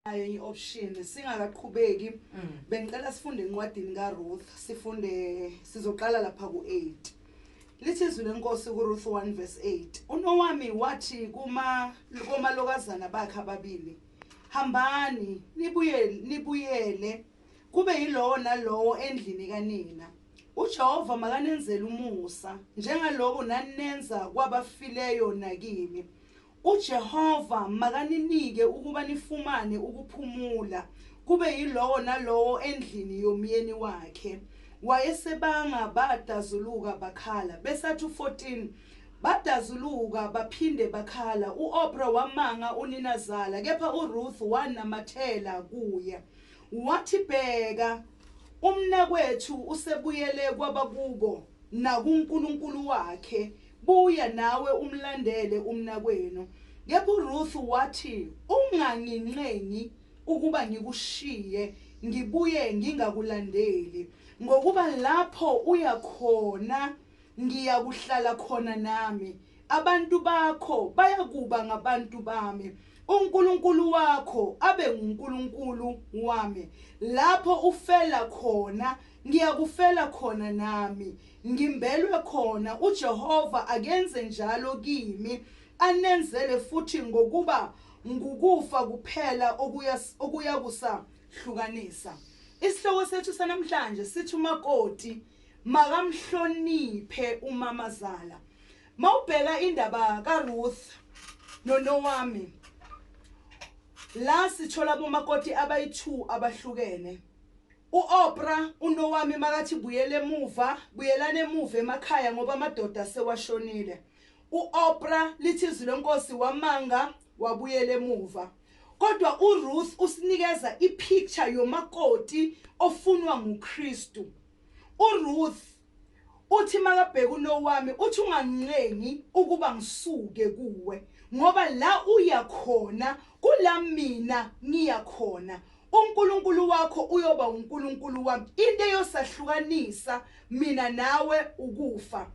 Nayo i-option singakaqhubeki. Bengicela sifunde encwadini kaRuth, sifunde, sizoqala lapha ku-8. Lithi izwi lenkosi kuRuth 1 verse 8: uNowami wathi kuma komalokazana bakhe ababili, "Hambani nibuye, nibuyele kube yilowo nalowo endlini kanina. UJehova makanenzele umusa njengaloko naninenza kwabafileyo nakimi. UJehova makaninike ukuba nifumane ukuphumula, kube yilowo nalowo endlini yomyeni wakhe." Wayesebanga badazuluka bakhala. Besathi u-14 badazuluka baphinde bakhala. U-Oprah wamanga uninazala, kepha uRuth wanamathela kuye. Wathi, "Bheka, umnakwethu usebuyele kwabakubo nakuNkulunkulu wakhe. Buya nawe umlandele umnakwenu." Kepha uRuth wathi, "Ungangincengi ukuba ngikushiye ngibuye ngingakulandeli, ngokuba lapho uya khona ngiyakuhlala khona nami, abantu bakho bayakuba ngabantu bami, uNkulunkulu wakho abe nguNkulunkulu wami. Lapho ufela khona ngiyakufela khona nami, ngimbelwe khona. UJehova akenze njalo kimi, anenzele futhi, ngokuba ngukufa kuphela okuyakusahlukanisa." Isihloko sethu sanamhlanje sithi umakoti makamhloniphe umamazala. Mawubheka indaba kaRuth noNowami la, sithola bomakoti abayi2 abahlukene. UOprah, uNowami makathi buyele emuva, buyelana emuva emakhaya ngoba amadoda sewashonile. UOprah, lithi izwi lenkosi, wamanga wabuyela emuva. Kodwa uRuth usinikeza ipicture yomakoti ofunwa nguKristu. URuth uthi makabheka uNowami, uthi, "Ungancengi ukuba ngisuke kuwe, ngoba la uya khona kula mina ngiya khona, uNkulunkulu wakho uyoba uNkulunkulu wami, into eyosahlukanisa mina nawe ukufa."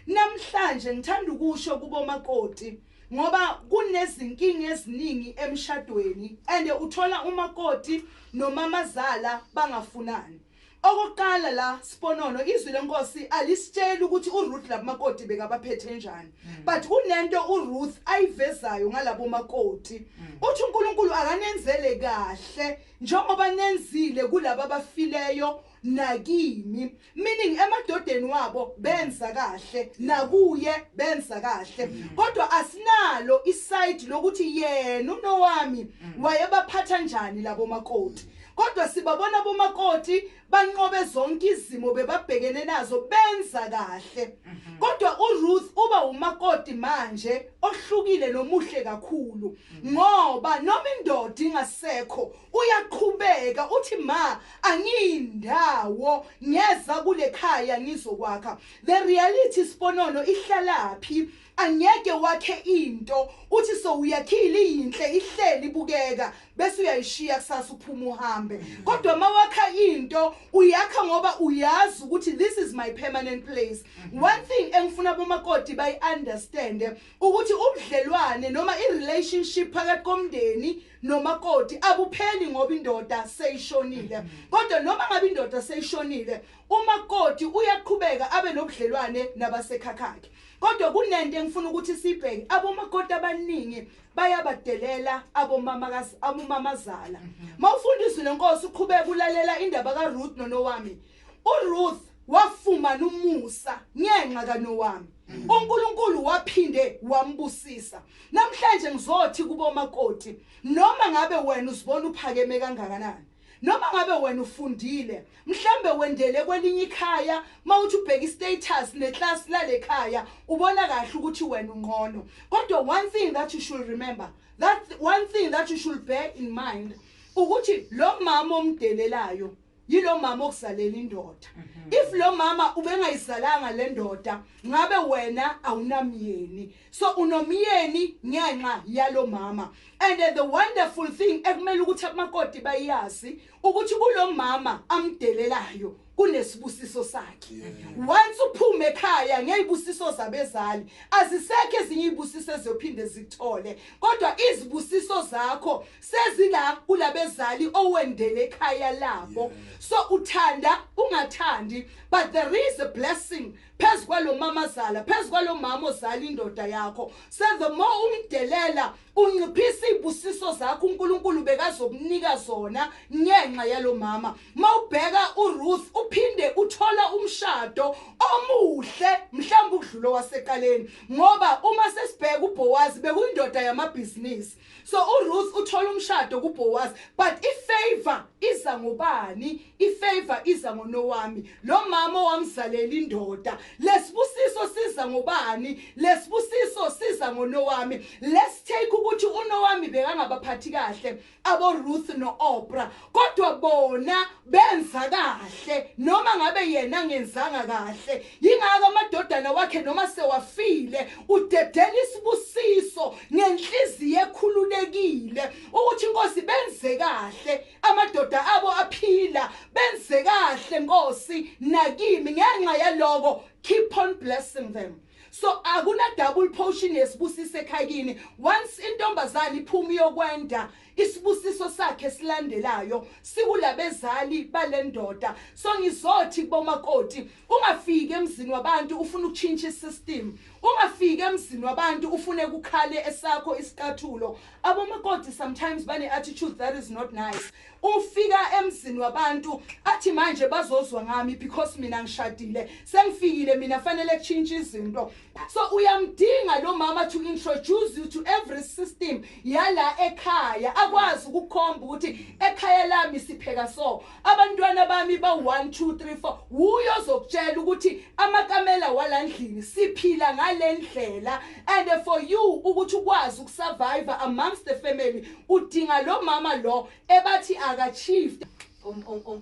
Namhlanje ngithanda ukusho kubomakoti, ngoba kunezinkinga eziningi emshadweni and uthola umakoti nomamazala bangafunani. Okokuqala la, Siponono, izwi lenkosi alisitsheli ukuthi uRuth labomakoti bekabaphethe njani, but kunento uRuth ayivezayo ngalabo makoti. Uthi, "uNkulunkulu akanenzele kahle njengoba nenzile kulaba abafileyo nakimi," meaning emadodeni wabo benza kahle, nakuye benza kahle. Kodwa asinalo iside lokuthi yena uNowami wayebaphatha njani labo makoti, kodwa sibabona bomakoti banqobe zonke izimo bebabhekene nazo, benza kahle. Kodwa uRuth uba umakoti manje ohlukile nomuhle kakhulu, ngoba noma indoda ingasekho uyaqhubeka uthi, "Ma, angiyindawo, ngeza kule khaya ngizokwakha." The reality, Siponono, ihlalaphi? Angeke wakhe into uthi sowuyakhile, iyinhle, ihleli, ibukeka, bese uyayishiya kusasa uphuma uhambe. Kodwa mawakha into, uyakha ngoba uyazi ukuthi this is my permanent place. One thing engifuna bomakoti bayi-understand ukuthi ubudlelwane noma i-relationship phakathi komndeni nomakoti abupheli ngoba indoda seyishonile. Kodwa noma ngabe indoda seyishonile, umakoti uyaqhubeka abe nobudlelwane nabasekhakhakhe. Kodwa kunento engifuna ukuthi sibheke: abomakoti abaningi bayabadelela abomamakazi, abomamazala. Mawufunda izwi lenkosi, uqhubeka ulalela indaba kaRuth noNowami, uRuth wafumana umusa ngenxa kaNowami, uNkulunkulu waphinde wambusisa. Namhlanje ngizothi kubomakoti, noma ngabe wena uzibona uphakeme kangakanani, noma ngabe wena ufundile, mhlambe wendele kwelinye ikhaya, mawuthi ubheka istatus neclass lale khaya, ubona kahle ukuthi wena ungcono, kodwa one thing that you should remember, that one thing that you should bear in mind, ukuthi lo mama omdelelayo yilo mama okuzalela indoda. If lo mama ubengayizalanga le ndoda, ngabe wena awunamyeni. So unomyeni ngenxa yalo mama. And the wonderful thing ekumele ukuthi amakoti bayazi ukuthi kulo mama amdelelayo Kunesibusiso sakhe. Once uphume ekhaya ngezibusiso zabezali, azisekho ezinye izibusiso eziyophinde zikuthole, kodwa izibusiso zakho sezila kulabezali owendele ekhaya labo. So uthanda ungathandi, but there is a blessing phezu kwalo mamazala, phezu kwalo mama ozala indoda yakho. So the more umdelela, unciphisa izibusiso zakho uNkulunkulu bekazokunika zona ngenxa yalo mama. Mawubheka uRuth, uphinde uthola umshado omuhle mhlawumbe ukudlula waseqaleni, ngoba uma sesibheka uBoaz bekuyindoda yamabhizinisi. So uRuth uthola umshado kuBoaz, but ifavor iza ngobani? Ifavor iza ngoNowami, lo mama owamzalela indoda. Lesibusiso siza ngobani? Lesibusiso siza ngoNowami. Let's take ukuthi uNowami bekangabaphathi kahle abo Ruth noOprah, kodwa bona benza kahle noma ngabe yena ngenzanga kahle. Yingakho amadodana wakhe noma sewafile, udedela isibusiso ngenhliziyo ekhululekile ukuthi, "Inkosi, benze kahle amadoda abo aphila, benze kahle Nkosi nakimi ngenxa yaloko, keep on blessing them." So akuna double portion yesibusiso ekhayini. Once intombazana iphuma iyokwenda, isibusiso sakhe silandelayo sikulabezali balendoda. So ngizothi kubomakoti, ungafiki emzini wabantu ufuna ukuchintsha isystem, ungafiki emzini wabantu ufune kukhale esakho isicathulo. Abomakoti sometimes bane attitude that is not nice. Ufika emzini wabantu athi, "Manje bazozwa ngami because mina ngishadile, sengifikile mina, fanele kutshintshe izinto." So uyamdinga lo mama to introduce you to every system yala ekhaya, akwazi ukukhomba ukuthi ekhaya lami sipheka so, abantwana bami ba 1 2 3 4. Uyo ozokutshela ukuthi amakamela walandlini siphila ngalendlela, and for you ukuthi ukwazi ukusurvive amongst the family, udinga lo mama lo ebathi akashift.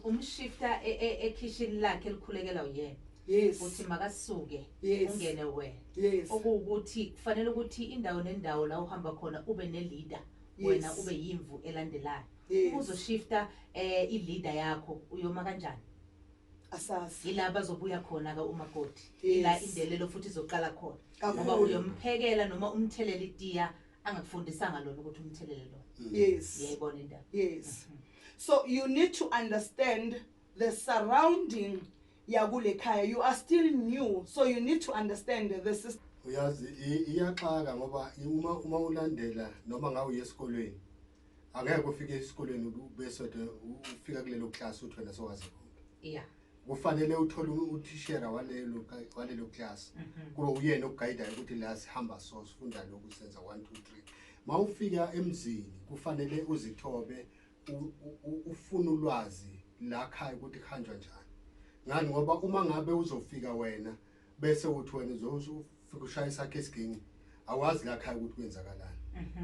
Umshifta ekhishini lakhe elikhulekela uyena. Uthi makasuke, ungene wena. Okuwukuthi kufanele ukuthi indawo nendawo la uhamba khona ube ne-leader, wena ube yimvu elandelayo. Uma uzoshifta i-leader yakho, uyoma kanjani? Asazi. Yila bazobuya khona ke umakoti, ila indelelo futhi izoqala khona, ngoba uyomphekela noma umthelele itiya angakufundisanga lona ukuthi umthelele lona. Uyayibona indaba? Yes. So you need to understand the surrounding yakule khaya. You are still new, so you need to understand the system. Uyazi, iyaxaka ngoba uma ulandela noma ngawe uye esikolweni, angeke ufike esikolweni bese ufika kulelo class uthi wena sowazi konke. Kufanele uthole uthishera walelo class, kube uyena okuguidayo ukuthi la sihamba so, sifunda lokhu, senza 1 2 3. Mawufika emzini kufanele uzithobe, ufune ulwazi la khaya ukuthi kuhanjwa njani, ngani ngoba uma ngabe uzofika wena bese uthi wena uzofika ushaya isakhe esiginci, awazi la khaya ukuthi kwenzakalani,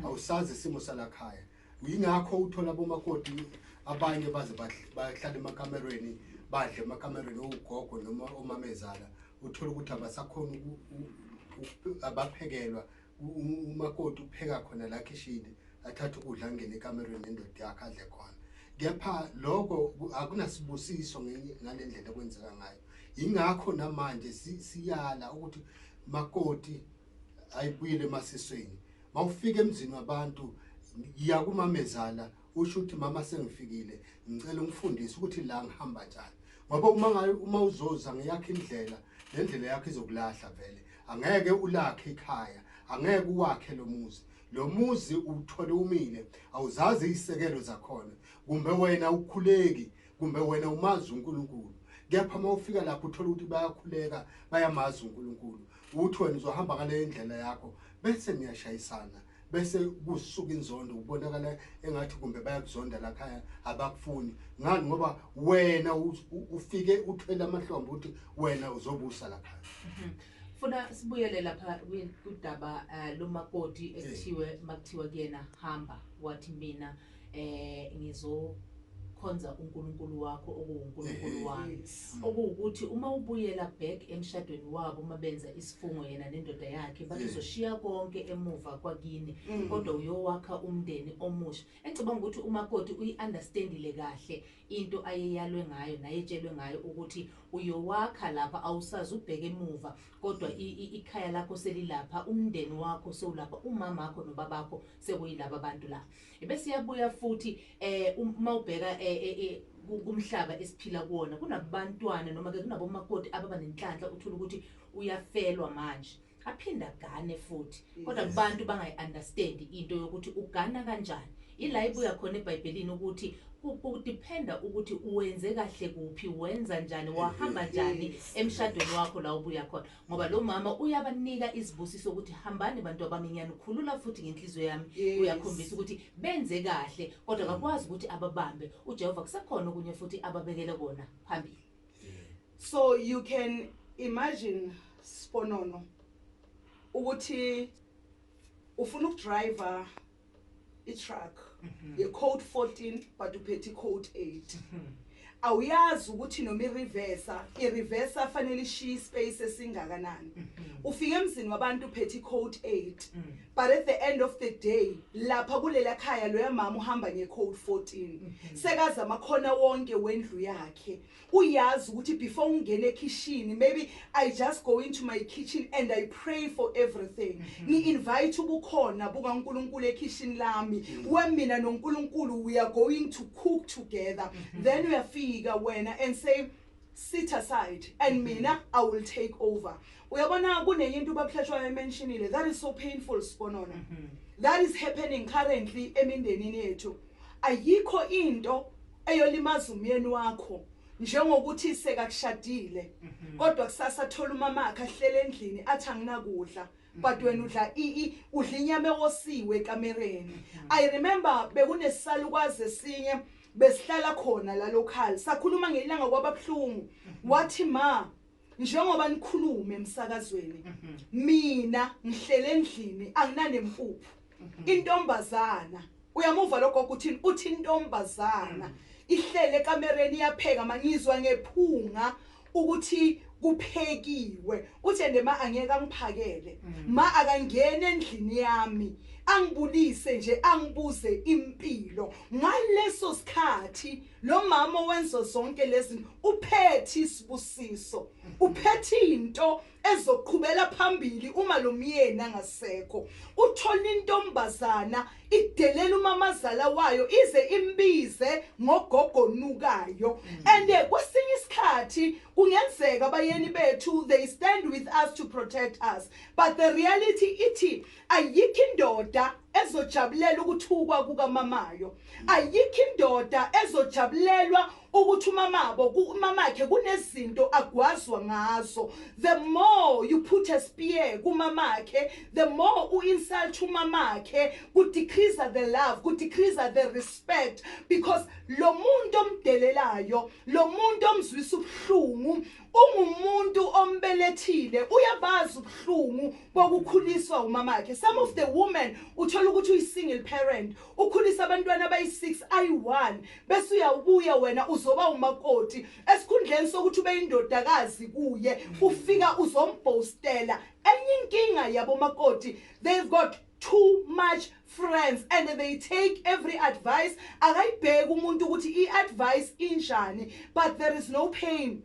awusazi isimo salakhaya. Yingakho uthola abomakoti abanye baze bahlala emakamerweni, badle emakamerweni ogogo noma omamezala. Uthola ukuthi abasakhona abaphekelwa. Umakoti upheka khona la khishini, athathe ukudla, angene ekamerweni nendoda yakhe, adle khona. Kepha lokho akunasibusiso ngale ndlela ekwenzeka ngayo. Yingakho namanje siyala ukuthi makoti ayibuyele emasisweni. Mawufika emzini wabantu, yiya kumamezala, usho ukuthi, "Mama, sengifikile, ngicela ungifundise ukuthi la ngihamba njani," ngoba uma uzoza ngeyakho indlela, le ndlela yakho izokulahla vele. Angeke ulakhe ikhaya, angeke uwakhe lo muzi. Lo muzi uthole umile, awuzazi izisekelo zakhona, kumbe wena ukhuleki, kumbe wena umazi uNkulunkulu. Kepha uma ufika lapho uthola ukuthi bayakhuleka, bayamazi uNkulunkulu, uthi wena uzohamba ngale ndlela yakho, bese niyashayisana, bese kusuka inzondo, kubonakala engathi kumbe bayakuzonda lakhaya, abakufuni. Ngani? Ngoba wena ufike uthwele amahlombe ukuthi wena uzobusa lakhaya. Funa sibuyele lapha kudaba lomakoti ekuthiwe makuthiwa kuyena hamba, wathi, "Mina ngizokhuleka." Uyokhonza uNkulunkulu wakho okuwuNkulunkulu wami. Okuwukuthi uma ubuyela back emshadweni wabo, uma benza isifungo yena nendoda yakhe, bathi uzoshiya konke emuva kwakini, kodwa uyowakha umndeni omusha. Engicabanga ukuthi umakoti uyi-understandile kahle into ayeyalwe ngayo nayetshelwe ngayo ukuthi uyowakha lapha, awusazi ubheke emuva, kodwa ikhaya lakho selilapha, umndeni wakho sowulapha, umamakho nobabakho sekuyilaba abantu la. Bese iyabuya futhi uma ubheka kumhlaba esiphila kuwona, kunabantwana noma ke kunabomakoti ababa nenhlanhla, uthola ukuthi uyafelwa manje, aphinda agane futhi, kodwa kubantu bangayi-understand into yokuthi ugana kanjani. Ila ibuya khona eBhayibhelini ukuthi kudependa ukuthi uwenze kahle kuphi, wenza njani, wahamba njani emshadweni wakho la ubuya khona, ngoba lo mama uyabanika izibusiso ukuthi hambani bantu abami, ngiyanikhulula futhi ngenhliziyo yami. Uyakhombisa ukuthi benze kahle, kodwa akakwazi ukuthi ababambe uJehova, kusekhona okunye futhi ababekele kona phambili. So you can imagine, Sponono, ukuthi ufuna ukudrive i-truck ye-code 14 but uphethe i-code 8. Awuyazi ukuthi noma ireversa, ireversa fanele ishiye ispace esingakanani. Ufika emzini wabantu uphethe i-code 8, but at the end of the day lapha kulela khaya loya mama uhamba nge-code 14, sekazi amakhona wonke wendlu yakhe. Uyazi ukuthi before ungene ekhishini, maybe I just go into my kitchen and I pray for everything, ngi-invite ubukhona bukaNkulunkulu ekhishini lami, wemina noNkulunkulu we are going to cook together. Then uyafika wena and say, "Sit aside and mina I will take over." Uyabona, kunenye into ubaphletshwayo ementionile that is so painful, Sibonono, that is happening currently emindenini yethu. Ayikho into eyolimaza umyeni wakho njengokuthi sekakushadile, kodwa kusasa thola umamakhe ahlele endlini athi anginakudla, but wena udla i udla inyama ewosiwe ekamereni. I remember bekunesalukwazi esinye besihlala khona la local, sakhuluma ngelanga kwababhlungu, wathi, "Ma, njengoba nikhulume emsakazweni, mina ngihlele endlini anginanemfuphu." Intombazana, uyamuva lo gogo uthini? Uthi intombazana ihlele ekamereni iyapheka, mangizwa ngephunga ukuthi kuphekiwe, uthi ende ma angeke angiphakele, ma akangena endlini yami angibulise nje, angibuze impilo. Ngaleso sikhathi lo mama wenza zonke lezi, uphethe isibusiso, uphethe into ezoqhubela phambili uma lo myeni angasekho. Uthola intombazana idelela umamazala wayo, ize imbize ngogogo nukayo. And kwesinye isikhathi kungenzeka abayeni bethu, they stand with us to protect us, but the reality ithi ayikho indoda ezojabulela ukuthukwa kukamamayo, ayikho indoda ezojabulelwa ukuthi umamabo, umamakhe kunezinto agwazwa ngazo. The more you put a spear kumamakhe, the more u-insult umamakhe, ku-decrease the love, ku-decrease the respect, because lo muntu omdelelayo, lo muntu omzwisa ubuhlungu, ungumuntu ombelethile, uyabazi ubuhlungu bokukhuliswa umamakhe. Some of the women, uthola ukuthi uyi-single parent, ukhulisa abantwana abayi-6 ayi-1, bese uyawubuya wena uzoba umakoti. Esikhundleni sokuthi ube indodakazi kuye, ufika uzombhostela. Enye inkinga yabomakoti, they've got too much friends and they take every advice. Akayibheki umuntu ukuthi i-advice injani, but there is no pain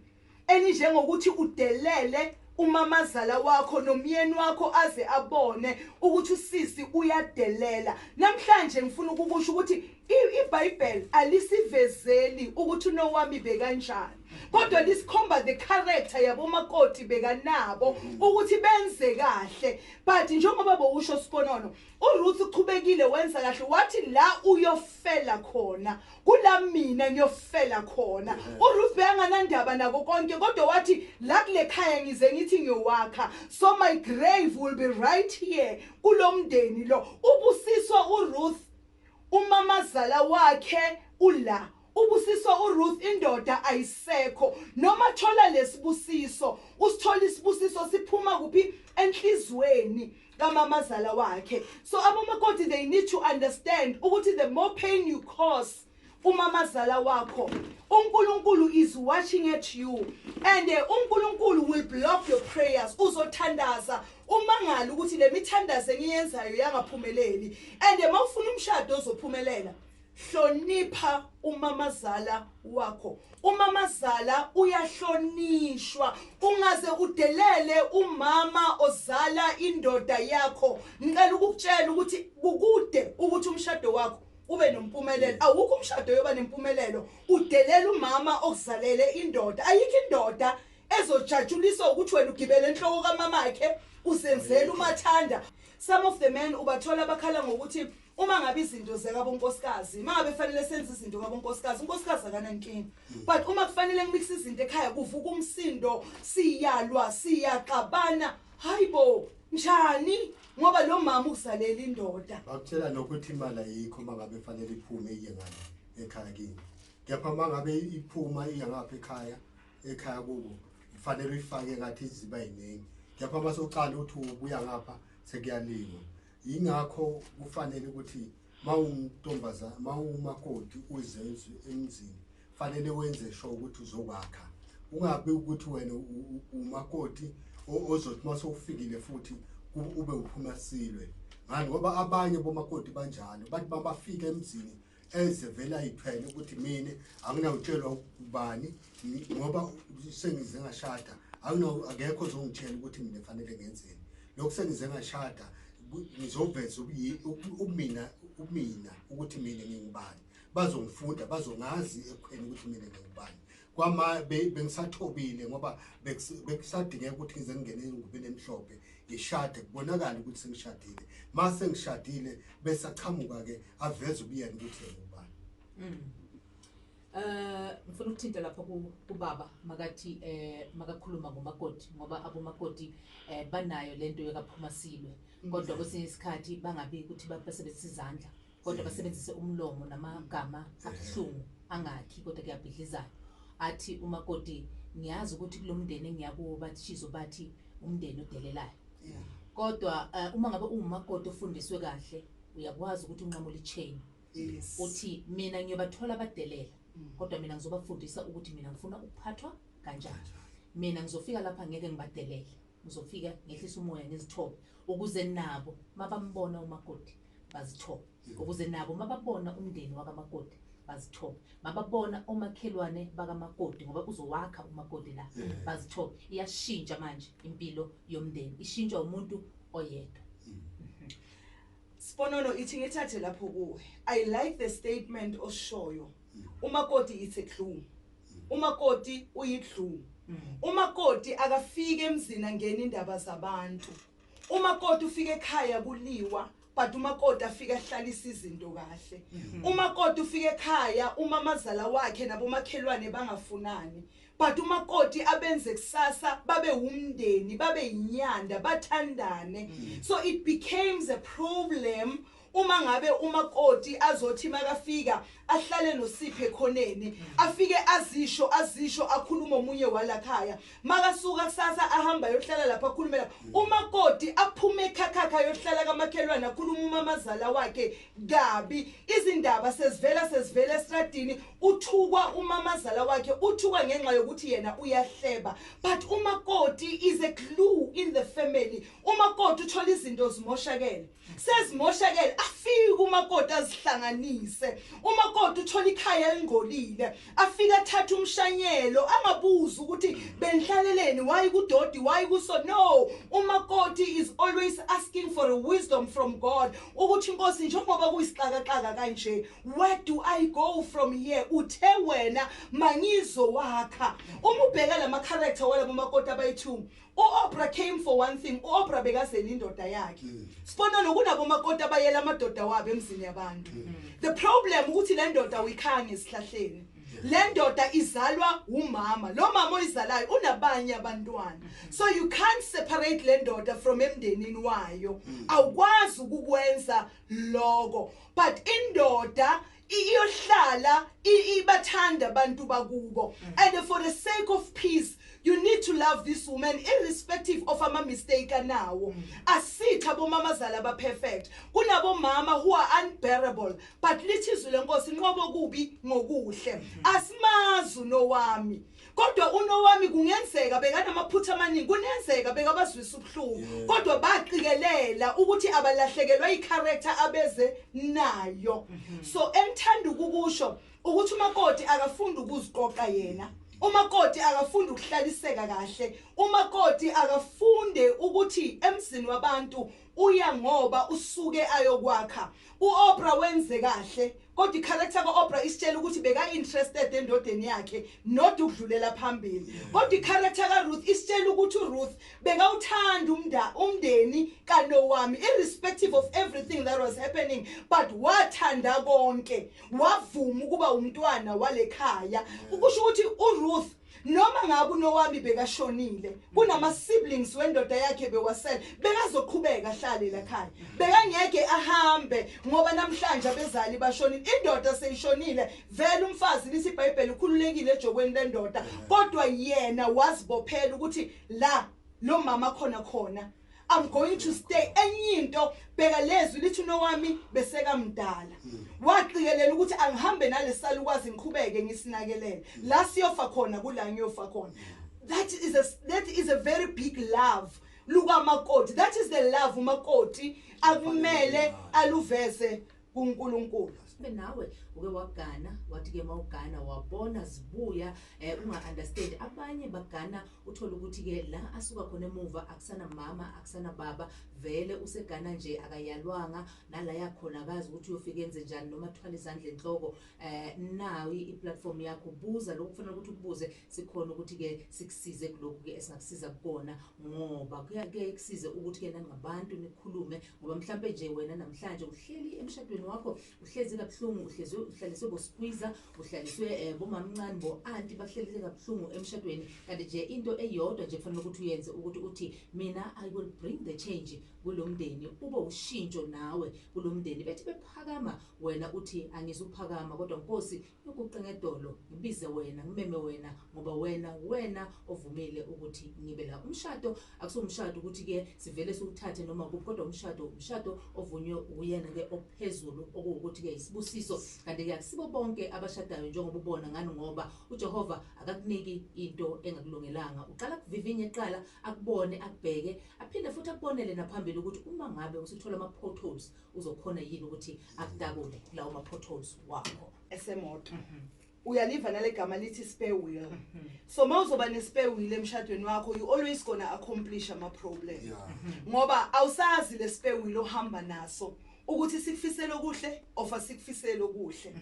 enjengokuthi udelele umamazala wakho nomyeni wakho aze abone ukuthi usisi uyadelela. Namhlanje ngifuna ukukusho ukuthi iBhayibheli alisivezeli ukuthi uNowami bekanjani, kodwa lisikhomba the character yabomakoti bekanabo ukuthi benze kahle. But njengoba bowusho, Sibonono, uRuth uchubekile wenza kahle, wathi la uyofela khona kula mina ngiyofela khona. uRuth beyanganandaba nako konke, kodwa wathi la kule khaya ngize ngithi ngiyowakha, so my grave will be right here kulomndeni lo. Ubusiswa uRuth, umamazala wakhe ula. Ubusiswa uRuth, indoda ayisekho. Noma thola lesibusiso, usithola isibusiso siphuma kuphi? Enhlizweni kamamazala wakhe. So abomakoti, they need to understand ukuthi the more pain you cause Umamazala wakho, uNkulunkulu is watching at you and uNkulunkulu will block your prayers. Uzothandaza umangala ukuthi le mithandazo engiyenzayo yangaphumeleli. And mawufuna umshado ozophumelela, hlonipha umamazala wakho. Umamazala uyahlonishwa. Ungaze udelele umama ozala indoda yakho. Ngicela ukukutshela ukuthi kukude ukuthi umshado wakho ube nompumelelo. Awukho umshado yoba nempumelelo udelela umama okuzalele indoda. Ayikho indoda ezojatshuliswa ukuthi wena ugibele enhloko kamamakhe usenzela umathanda. Some of the men ubathola bakhala ngokuthi uma ngabe izinto zekabonkosikazi, uma ngabe fanele senze izinto kabonkosikazi, unkosikazi akanankinga, but uma kufanele ngimix izinto ekhaya kuvuka umsindo, siyalwa, siyaxabana. Hayibo, njani? Ngoba lo mama ukuzalela indoda. Bakutshela nokuthi imali ayikho uma ngabe fanele iphume iye ngale ekhaya kini, kepha uma ngabe iphuma iye ngapha ekhaya kubo, kufanele uyifake ngathi ziba yiningi, kepha uma sewucala ukuthi ubuya ngapha sekuyaliwa. Yingakho kufanele ukuthi mawuntombazana, mawumakoti, uze emzini, fanele wenze sure ukuthi uzokwakha. Ungabi ukuthi wena umakoti ozothi uma sewufikile futhi ube uphuma silwe ngani, ngoba abanye bomakoti banjalo, bathi babafika emzini eze vele ayithwele ukuthi mina anginawutshelwa ubani ngoba sengize ngashada, akekho ozongitshela ukuthi mina fanele ngenzeni. Lokhu sengize ngashada, ngizoveza ubumina ukuthi mina ngingubani, bazongifunda, bazongazi ekhweni ukuthi mina ngingubani. Kwama bengisathobile ngoba bekusadingeka ukuthi ngize ngingene engubeni emhlophe, ngishade, kubonakala ukuthi sengishadile. Mase ngishadile bese achamuka ke aveze ubuyena ukuthi yena ubani. Ngifuna ukuthinta lapha kubaba makathi makakhuluma ngomakoti, ngoba abomakoti banayo lento yekaphuma silwe, kodwa kwesinye isikhathi bangabi ukuthi basebenzise izandla, kodwa basebenzise umlomo namagama abuhlungu angakhi kodwa kuyabhidlizayo. Athi umakoti, ngiyazi ukuthi kulomndeni engiyakuwo bathi shizo, bathi umndeni odelelayo, kodwa uma ngabe ungumakoti ofundiswe kahle, uyakwazi ukuthi unqamule ichain. Uthi mina ngiyobathola abadelela, kodwa mina ngizobafundisa ukuthi mina ngifuna ukuphathwa kanjani. Mina ngizofika lapha ngeke ngibadelele, ngizofika ngehlisa umoya, ngizithobe, ukuze nabo mabambona umakoti bazithobe, ukuze nabo mababona umndeni wakamakoti bazithobe, mababona omakhelwane bakamakoti, ngoba uzowakha umakoti la, bazithobe. Iyashintsha manje impilo yomndeni, ishintshwa umuntu oyedwa. Sponono, ithi ngithathe lapho kuwe. I like the statement oshoyo. Umakoti, it's a glue. Umakoti uyiglue. Umakoti akafike emzini angena indaba zabantu. Umakoti ufika ekhaya kuliwa, but umakoti afika ahlalisa izinto kahle. Umakoti ufika ekhaya umamazala wakhe nabomakhelwane bangafunani, but umakoti abenze kusasa babe umndeni, babe inyanda, bathandane. So it becomes a problem uma ngabe umakoti azothi makafika ahlale noSiphe ekhoneni, afike azisho akhuluma omunye walakhaya, makasuka kusasa ahamba yohlala lapha akhulumela umakoti, aphume ekhakhakha yohlala kamakhelwane, akhuluma umamazala wakhe kabi. Izindaba sezivela estradini, uthukwa umamazala wakhe, uthukwa ngenxa yokuthi yena uyahleba. But umakoti is a glue in the family. Umakoti uthola izinto zimoshakele, sezimoshakele, afike umakoti azihlanganise. Umakoti uthola ikhaya elingcolile, afike athathe umshanyelo, angabuzi ukuthi benhlaleleni, why kudodi, why kuso. No, umakoti is always asking for a wisdom from God ukuthi, Inkosi, njengoba kuyisixakaxaka kanje, where do I go from here? Uthe wena mangizowakha. Uma ubheka lama character walabo makoti abayi2, uOprah came for one thing. uOprah bekazela indoda yakhe. Sibona nokunabo makoti abayela amadoda wabo emzini yabantu. The problem ukuthi le ndoda uyikhanga esihlahleni. Le ndoda izalwa umama, lo mama oyizalayo unabanye abantwana, so you can't separate le ndoda from emndenini wayo. Awukwazi ukukwenza lokho, but indoda iyohlala ibathanda abantu bakubo, and for the sake of peace. You need to love this woman irrespective of ama mistake anawo. Asitha bomamazala ba perfect, kunabomama who are unbearable, but lithi izwi lenkosi, nqobo kubi ngokuhle. Asimazi uNowami, kodwa uNowami kungenzeka bekanamaphutha amaningi, kunenzeka bekabazwisa ubuhlungu, kodwa baqikelela ukuthi abalahlekelwa i-character abeze nayo. So engithanda ukukusho ukuthi umakoti akafundi ukuziqoqa yena, umakoti akafundi ukuhlaliseka kahle, umakoti akafunde ukuthi emzini wabantu uya ngoba usuke ayokwakha. UOprah wenze kahle, kodwa i-character ka-Oprah isitshela ukuthi beka-interested endodeni yakhe, not ukudlulela phambili. Kodwa i-character kaRuth isitshela ukuthi uRuth bekawuthanda umndeni kaNowami irrespective of everything that was happening, but wathanda konke, wavuma ukuba umntwana walekhaya. Ukusho ukuthi uRuth, noma ngabe uNowami bekashonile, kunama siblings wendoda yakhe bewasele, bekazoqhubeka ahlale la khaya, bekangeke ahambe ngoba namhlanje abezali bashonile, indoda seyishonile vele. Umfazi, lithi iBhayibheli, ukhululekile ejokweni lendoda, kodwa yena wazibophela ukuthi la lo mama khona khona, I'm going to stay. Enye into, bheka lezwi lithi uNowami besekamdala, waqikelela ukuthi angihambe nalesalukwazi, ngiqhubeke ngisinakelele la siyofa khona, kula ngiyofa khona. That is a very big love lukamakoti. That is the love umakoti akumele aluveze kuNkulunkulu. Sibe nawe uke wagana, wathi ke mawugana wabona zibuya, unga understand. Abanye bagana, uthola ukuthi ke la asuka khona emuva akusana mama, akusana baba, vele usegana nje, akayalwanga nala yakhona, akazi ukuthi uyofika enze njani noma athwale izandla enhloko. Nayo i-platform yakho, buza lokhu kufanele ukuthi ukubuze, sikhona ukuthi ke sikusize kulokhu ke esingakusiza kukona, ngoba kuyake kusize ukuthi ke nangabantu nikhulume, ngoba mhlambe nje wena namhlanje uhleli emshadweni wakho, uhlezi kabuhlungu, uhlezi uhlaliswe bo-squeezer, uhlaliswe bomamncane, bo-anti, bahlelise kabuhlungu emshadweni. Kanti nje into eyodwa nje kufanele ukuthi uyenze ukuthi uthi, "Mina, I will bring the change kulo mndeni." Ube ushintsho nawe kulo mndeni, bethi bephakama wena uthi, "Angizuphakama, kodwa Nkosi yokuqe ngedolo, ngibize wena, ngimeme wena, ngoba wena ovumile ukuthi ngibe la." Umshado akusiwumshado ukuthi ke sivele siwuthathe noma kuphi, kodwa umshado ovunywe uyena ke ophezulu, okuwukuthi ke isibusiso. Kanti ke akusibo bonke abashadayo njengoba ubona ngani, ngoba uJehova akakuniki into engakulungelanga. Uqala kuvivinye eqala, akubone, akubheke, aphinde futhi akubonele naphambili ukuthi uma ngabe usuthola ama-potholes, uzokhona yini ukuthi akutakule kulawo ma-potholes wakho. Esemoto uyaliva nale gama lithi spare wheel. So mawuzoba ne-spare wheel emshadweni wakho, you always gonna accomplish ama-problem, ngoba awusazi le spare wheel ohamba naso ukuthi sikufisele okuhle of asikufisele okuhle.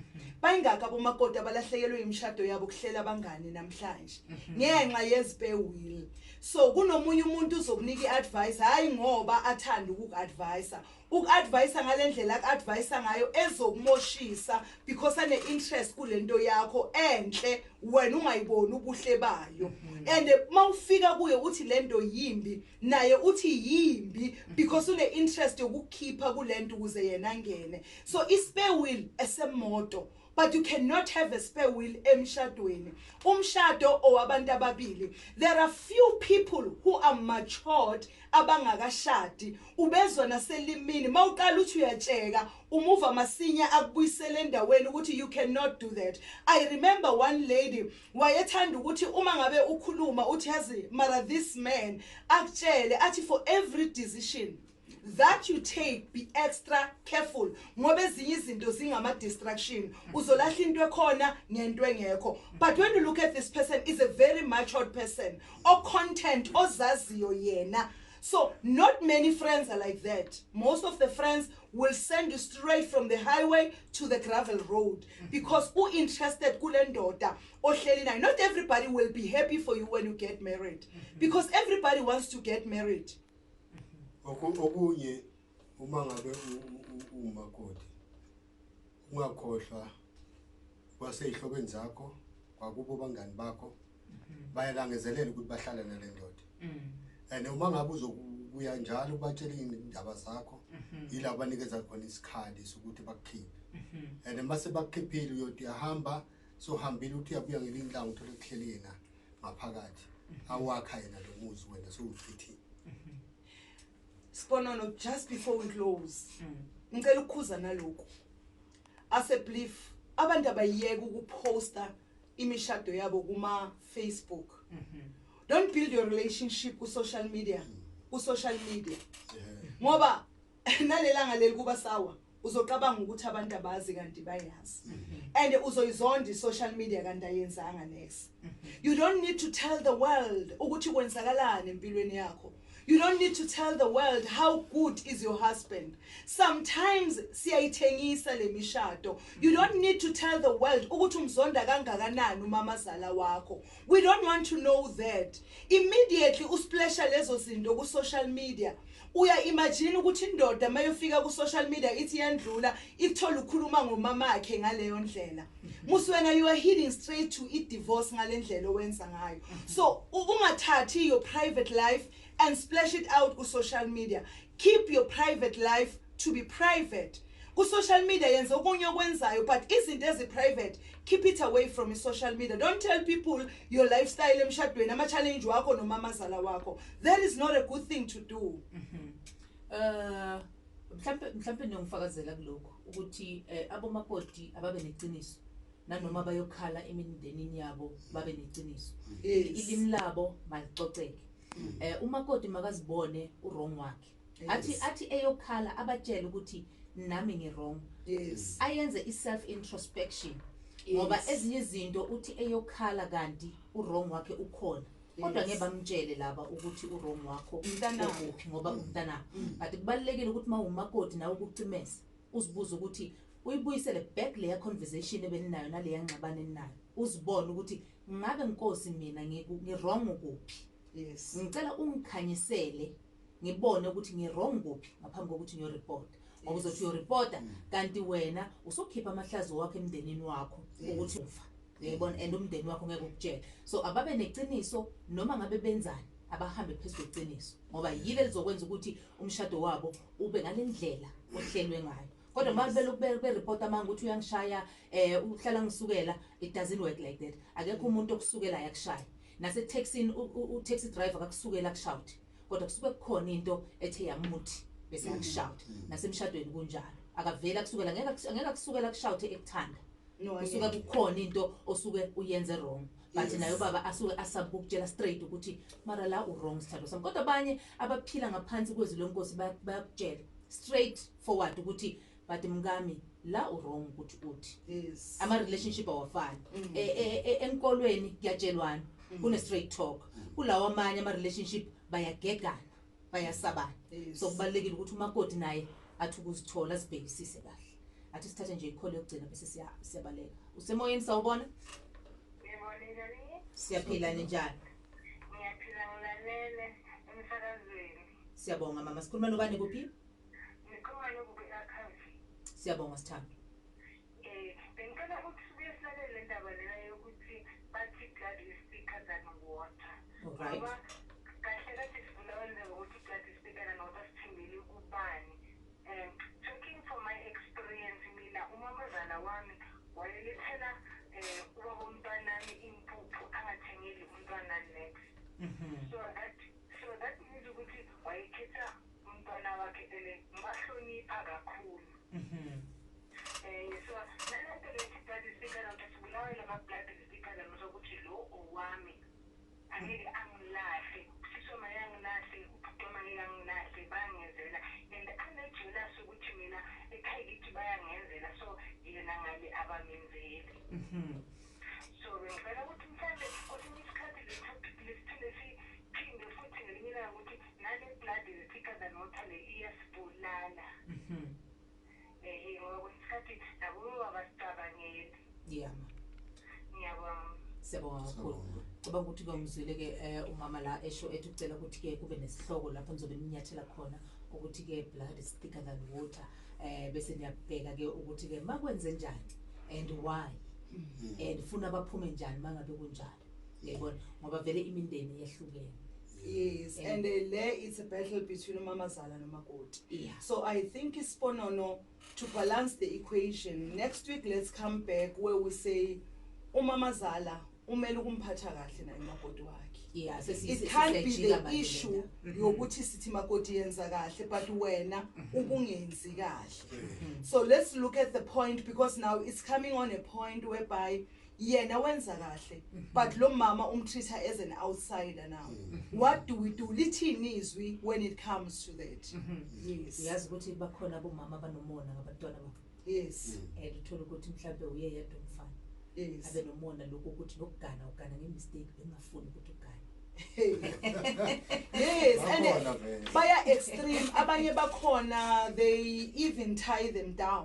Bayingaka abomakoti abalahlekelwe imishado yabo kuhlela abangani namhlanje ngenxa ye-spare wheel. So kunomunye umuntu uzokunika i-advice, hayi ngoba athanda ukuku-advise, uku-advise ngalendlela aku-advise ngayo ezokumoshisa, because ane-interest kulento yakho enhle, wena ungayiboni ubuhle bayo. And mawufika kuye uthi lento yimbi, naye uthi yimbi, because une-interest yokukhipha kulento ukuze yena angene. So i-spare wheel esemoto, but you cannot have a spare wheel emshadweni. Umshado owabantu ababili. There are few people who are matured abangakashadi, ubezwa naselimini mawuqala uthi uyatsheka, umuva masinya akubuyisele endaweni ukuthi you cannot do that. I remember one lady wayethanda ukuthi uma ngabe ukhuluma uthi, "Yazi mara this man," akutshele athi, "For every decision that you take, be extra careful, ngoba ezinye izinto zingama distraction, uzolahla into ekhona ngento engekho." But when you look at this person, is a very matured person, o content, ozaziyo yena. So not many friends are like that. Most of the friends will send you straight from the highway to the gravel road, because u interested kule ndoda ohleli nayo. Not everybody will be happy for you when you get married, because everybody wants to get married. Okunye, uma ngabe umakoti, ungakhohlwa kwaseyihlobeni zakho, kwakubo bangani bakho, bayalangezelela ukuthi bahlale nale ndoda. And uma ngabe uzokuya njalo ubatshela iy'ndaba zakho, yila banikeza khona isikhali sokuthi bakukhiphe. And mase bakukhiphile, uyothi uyahamba, sohambile, uthi uyabuya ngelinye ilanga, uthole kuhleli yena ngaphakathi. Awakha yena lo muzi, wena sowuchithile. Sibonono, just before we close, ngicela ukukhuza nalokhu. Ase belief abantu abayiyeka ukuposta imishado yabo kuma Facebook. Don't build your relationship ku social media, ku social media. Ngoba nalelanga leli kuba sawa, uzocabanga ukuthi abantu abazi kanti bayazi. And uzoyizonda i-social media kanti ayenzanga next. You don't need to tell the world ukuthi kwenzakalani empilweni yakho. You don't need to tell the world how good is your husband. Sometimes siyayithengisa le mishado. You don't need to tell the world ukuthi umzonda kangakanani umamazala wakho. We don't want to know that. Immediately usplasha lezo zinto ku social media. Uya imagine ukuthi indoda mayofika ku social media ithi yandlula ikuthola ukukhuluma ngomamakhe ngaleyo ndlela. Musi wena, you are heading straight to i divorce ngalendlela owenza ngayo. So ungathathi your private life and splash it out ku social media. Keep your private life to be private. Ku social media yenza okunye okwenzayo, but izinto ezi private, keep it away from i social media. Don't tell people your lifestyle emshadweni, ama challenge wakho nomamazala wakho. That is not a good thing to do. Mhlambe niyongifakazela kulokho ukuthi abomakoti ababe neqiniso nanoma bayokhala emindenini yabo, babe neqiniso. Ilimi labo malicoceke. Umakoti makazibone uwrong wakhe. Athi eyokhala abatshele ukuthi nami ngi wrong. Ayenze i self introspection. Ngoba ezinye izinto uthi eyokhala kanti uwrong wakhe ukhona. Kodwa ngeke bamtshele laba ukuthi uwrong wakho Umntanabo. ukuphi ngoba umntanabo. But kubalulekile ukuthi mawumakoti nawe ukucimeza uzibuze ukuthi uyibuyisele back leya conversation ebeninayo naleya ngxabano eninayo. Uzibone ukuthi ngabe nkosi mina ngi wrong kuphi. Ngicela ungikhanyisele ngibone ukuthi ngi wrong kuphi ngaphambi kokuthi ngiyoreport. Ngoba uzothi uyoreporta kanti wena usukhipha amahlazo wakho emndenini wakho ukuthi ufa. Uyayibona, and umndeni wakho ngeke ukutshele. So ababe neqiniso noma ngabe benzani, abahambe phezu kweqiniso ngoba yile lizokwenza ukuthi umshado wabo ube ngalendlela ohlelwe ngayo. Kodwa uma belokhu bereport amanga ukuthi uyangishaya, uhlala ngisukela, it doesn't work like that. Akekho umuntu okusukela yakushaya. Nase taxini u taxi driver akakusukela akushout. Kodwa kusuke kukhona into ethe yamuthi bese akushout. Nasemshadweni kunjalo. Akavela kusukela, ngeke akusukela akushout ekuthanda. No, kusuke angeke. Kukhona into osuke uyenze wrong, but naye ubaba asuke asabe ukukutshela straight ukuthi mara la u wrong, sithando sami. Kodwa abanye abaphila ngaphansi kwezwi lenkosi bayakutshela straight forward ukuthi but mkami la u wrong ukuthi uthi. Ama relationship awafani. Enkolweni kuyatshelwana, kune straight talk. Kulawa amanye ama relationship bayagegana, bayasabana. So kubalulekile ukuthi umakoti naye athi ukuzithola, sibhekisise kahle. Athi sithathe nje icall yokugcina bese siyabaleka. Usemoyeni, sawubona. Yebo, ninjani? Siyaphila, ninjani? Ngiyaphila, ngilalele emsakazweni. Siyabonga mama. Sikhuluma nobani, kuphi? Ngikhuluma nokubi akhavi. Siyabonga sithando. Bengicela ukuthi sibuye silalele le ndaba lena yokuthi bathi blood is thicker than water. Ngoba kahle kahle sifuna wenze ngokuthi blood is thicker than water, sithembele kubani? Talking from my experience, mina umamazala wami wayelethela ubaba umntwanami impuphu, angathengeli umntwana next. So that means ukuthi wayekhetha umntwana wakhe and ngibahlonipha kakhulu. So nalento lethi blood is thicker than water, sibulawa lama blood is thicker than water ukuthi lo owami angeke angilahle, usisi wami angilahle, ubhuti wami angeke angilahle, bayangenzela and ane-jealous ukuthi mina ekhaya kithi bayangenzela, so yena ngale abamenzeli. So bengicela ukuthi mhlawumbe kwesinye isikhathi le topic lesiphinde siphinde futhi ngelinye ilanga ukuthi nale blood is thicker than water le iyasibulala. Ngoba kwesinye isikhathi nabo abasicabangeli. Yeah ma. Ngiyabonga. Siyabonga kakhulu. Cabanga ukuthi ke umzwile ke umama la esho ethi ucela ukuthi ke kube nesihloko lapho nizobe ninyathela khona ukuthi ke blood is thicker than water, bese niyabheka ke ukuthi ke makwenze njani and why and funa baphume njani mangabe kunjalo, uyayibona, ngoba vele imindeni yehlukene. Yes, and le it's a battle between umamazala nomakoti. So I think isponono to balance the equation. Next week let's come back where we say umamazala Umele ukumphatha kahle naye umakoti wakhe. Yeah. It can't be Sesiyajika the manje le issue ndaba. yokuthi sithi makoti yenza kahle, but wena ubungenzi kahle. So let's look at the point, because now it's coming on a point whereby yena wenza kahle, but lo mama umtreat-a as an outsider. Now what do we do? Lithini izwi when it comes to that? Yes. Uyazi ukuthi bakhona abomama abanomona ngabantwana babo. And uthole ukuthi mhlawumbe uye yedwa umfana, abe nomona lokhu ukuthi nokugana ugana nge-mistake, bengafuni ukuthi ugane. Yes, and Bakhona vele. baya extreme abanye bakhona, they even tie them down.